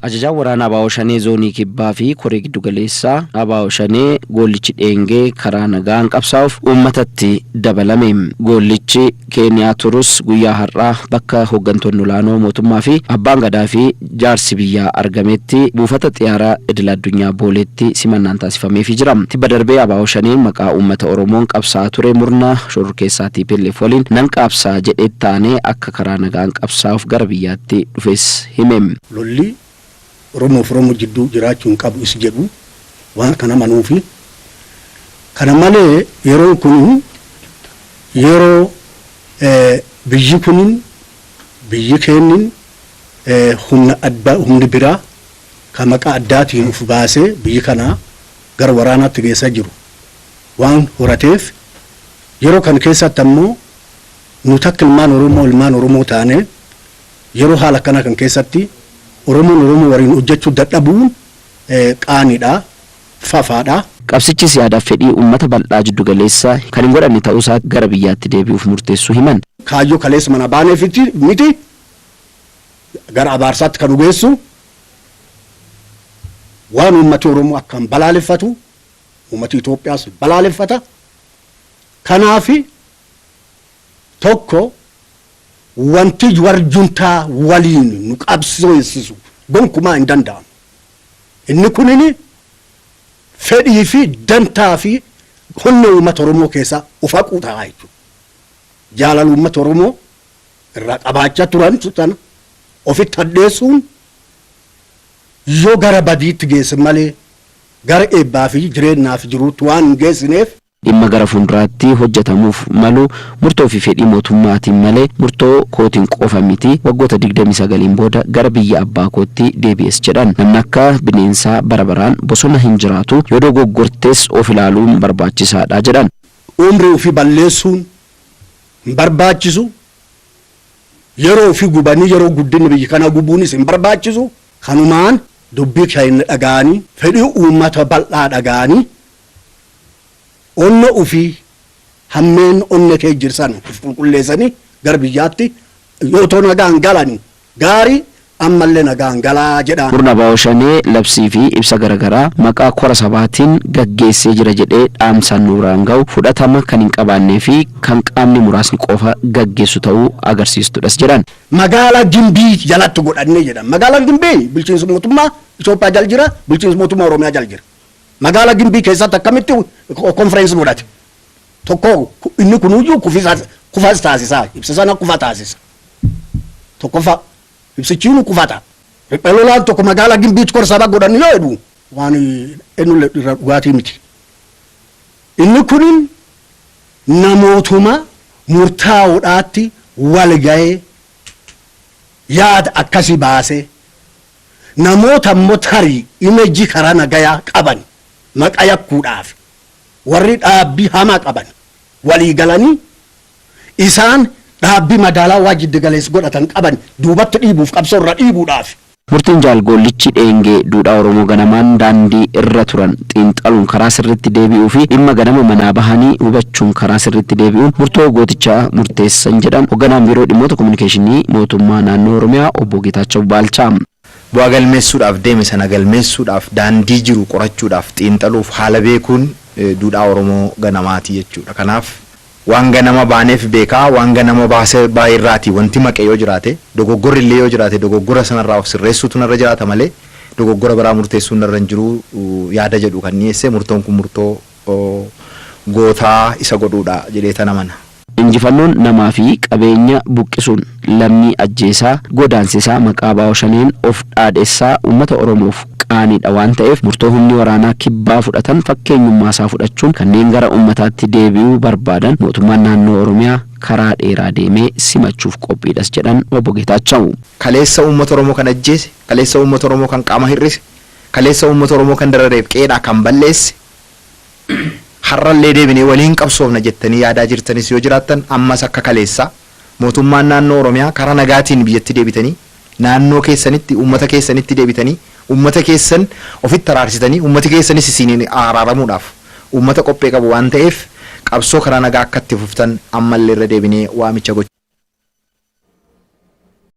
Ajajaan waraana ABO Shanee Zoonii Kibbaa fi Koree Giddugaleessaa ABO Shanee Goollichi Dheengee karaa nagaan qabsaa'uuf uummatatti dabalame. Goollichi Keeniyaa turus guyyaa har'aa bakka hooggantoonni olaanoo mootummaa fi abbaan gadaa fi jaarsi biyyaa argametti buufata xiyyaaraa idil addunyaa Booleetti simannaan taasifameefii jira. Tibba darbee ABO Shaneen maqaa uummata Oromoon qabsaa'aa ture murna shororkeessaa tplf waliin nan qaabsaa'a jedhee taanee akka karaa nagaan qabsaa'uuf gara biyyaatti dhufes hime. Lolli Oromoof Oromoo jidduu jiraachuu hin qabu is jedhu waan kan amanuufi. Kana malee yeroon kun yeroo biyyi kunin biyyi keennin humna adda humni biraa ka maqaa addaatiin uf baasee biyyi kana gara waraanaatti geessaa jiru waan horateef, yeroo kan keessatti ammoo nu takka ilmaan Oromoo ilmaan Oromoo taanee yeroo haala akkanaa kan keessatti Oromoon Oromoo waliin hojjechuu dadhabuun qaaniidha, fafaadha. Qabsichis yaadaaf fedhii uummata bal'aa jiddugaleessa kan hin godhanne ta'uusaa gara biyyaatti deebi'uuf murteessuu himan. Kaayyoo kaleessa mana baaneefiti miti gara abaarsaatti kan nu geessu, waan uummati Oromoo akkaan balaaleffatu, uummati Itoophiyaas balaaleffata. Kanaafi tokko wanti warri juntaa waliin nu qabsiisu gonkumaa hin danda'amu. Inni kunini fedhii fi dantaa fi humna uummata Oromoo keessaa of haquu ta'a jechuudha. Jaalala uummata Oromoo irraa qabaachaa turan sana ofitti hadheessuun yoo gara badiitti geesse malee gara eebbaa fi jireenyaa fi jiruutti waan hin geessineef. Dhimma gara fuulduraatti hojjetamuuf malu murtoo fi fedhii mootummaatiin malee murtoo kootiin qofa miti, waggoota 29n booda gara biyya abbaa kootti deebi'es jedhan. Namni akka bineensaa bara baraan bosona hin jiraatu, yoo dogoggortes of ilaaluun barbaachisaadha jedhan. Umrii ofii balleessuun hin barbaachisu. Yeroo ofii gubanii yeroo guddinni biyya kanaa gubuunis hin barbaachisu. Kanumaan dubbii keenya dhaga'anii, fedhii uummata bal'aa dhaga'anii, onna ofii hammeen onna kee jirsan of qulqulleessanii gara biyyaatti yoo ta'u nagaan galanii gaarii, ammallee nagaan galaa jedha. Murna ABO Shanee labsii fi ibsa garaagaraa maqaa kora sabaatiin gaggeessee jira jedhee dhaamsaan nu biraan ga'u fudhatama kan hin qabaannee fi kan qaamni muraasni qofa gaggeessu ta'uu agarsiistudhas jedhan. Magaalaa Gimbii jalatti godhannee jedhan. Magaalaan Gimbii bulchiinsa mootummaa Itoophiyaa jala jira, bulchiinsa mootummaa Oromiyaa jala jira. Magaalaa Gimbii keessatti akkamitti konfereensi godhate? Tokko inni kunuyyuu kufas taasisaa, ibsa sana kufa taasisa. Tokkoffaa ibsichiinu kufata. Riphee lolaan tokko magaalaa Gimbiitti kora sabaa godhannu yoo jedhu waan eenyullee irra dhugaatii miti. Inni kunin namootuma murtaa'uudhaatti wal ga'ee yaada akkasii baasee, namoota immoo tarii image karaa nagayaa qaban maqa yakkuudhaaf warri dhaabbii hamaa qaban walii galanii isaan dhaabbii madaalawaa jiddu galeessa godhatan qaban duubatti dhiibuuf, qabsoo irra dhiibuudhaaf. Murtiin Jaal Goollichi Dheengee duudhaa Oromoo ganamaan daandii irra turan xiinxaluun karaa sirriitti deebi'uu fi dhimma ganama manaa bahanii hubachuun karaa sirriitti deebi'uun murtoo gootichaa murteessan jedhan hoogganaan biiroo dhimmoota kominikeeshinii mootummaa naannoo Oromiyaa obbo Geetaachoo Baalchaa. Bu'aa galmeessuudhaaf deeme sana galmeessuudhaaf daandii jiru qorachuudhaaf, xiinxaluuf, haala beekuun duudhaa Oromoo ganamaati jechuudha. Kanaaf waan ganama baaneef beekaa, waan ganama baasee baay'irraati wanti maqe yoo jiraate, dogoggorri illee yoo jiraate, dogoggora sanarraa of sirreessuutu narra jiraata malee dogoggora biraa murteessuun narra hin jiru yaada jedhu kan dhiyeesse, murtoon kun murtoo gootaa isa godhuudha jedhee tana mana. Injifannoon namaa fi qabeenya buqqisuun, lammii ajjeesaa, godaansisaa, maqaa ABO Shaneen of dhaadhessaa uummata Oromoof qaaniidha waan ta'eef, murtoo humni waraanaa kibbaa fudhatan fakkeenyummaasaa fudhachuun kanneen gara uummataatti deebi'uu barbaadan mootummaan naannoo Oromiyaa karaa dheeraa deemee simachuuf qophiidhas jedhan obbo Geetaachaw. Kaleessa uummata Oromoo kan ajjeese, kaleessa uummata Oromoo kan qaama hir'ise, kaleessa uummata Oromoo kan darareef qeedhaa kan balleesse, har'allee deebinee waliin qabsoofna jettanii yaadaa jirtanis yoo jiraattan, ammas akka kaleessaa mootummaan naannoo Oromiyaa karaa nagaatiin biyyatti deebitanii, naannoo keessanitti, uummata keessanitti deebitanii, uummata keessan ofitti araarsitanii, uummati keessanis isiniin araaramuudhaaf uummata qophee qabu waan ta'eef, qabsoo karaa nagaa akka itti fuftan ammallee irra deebinee waamicha gochuu.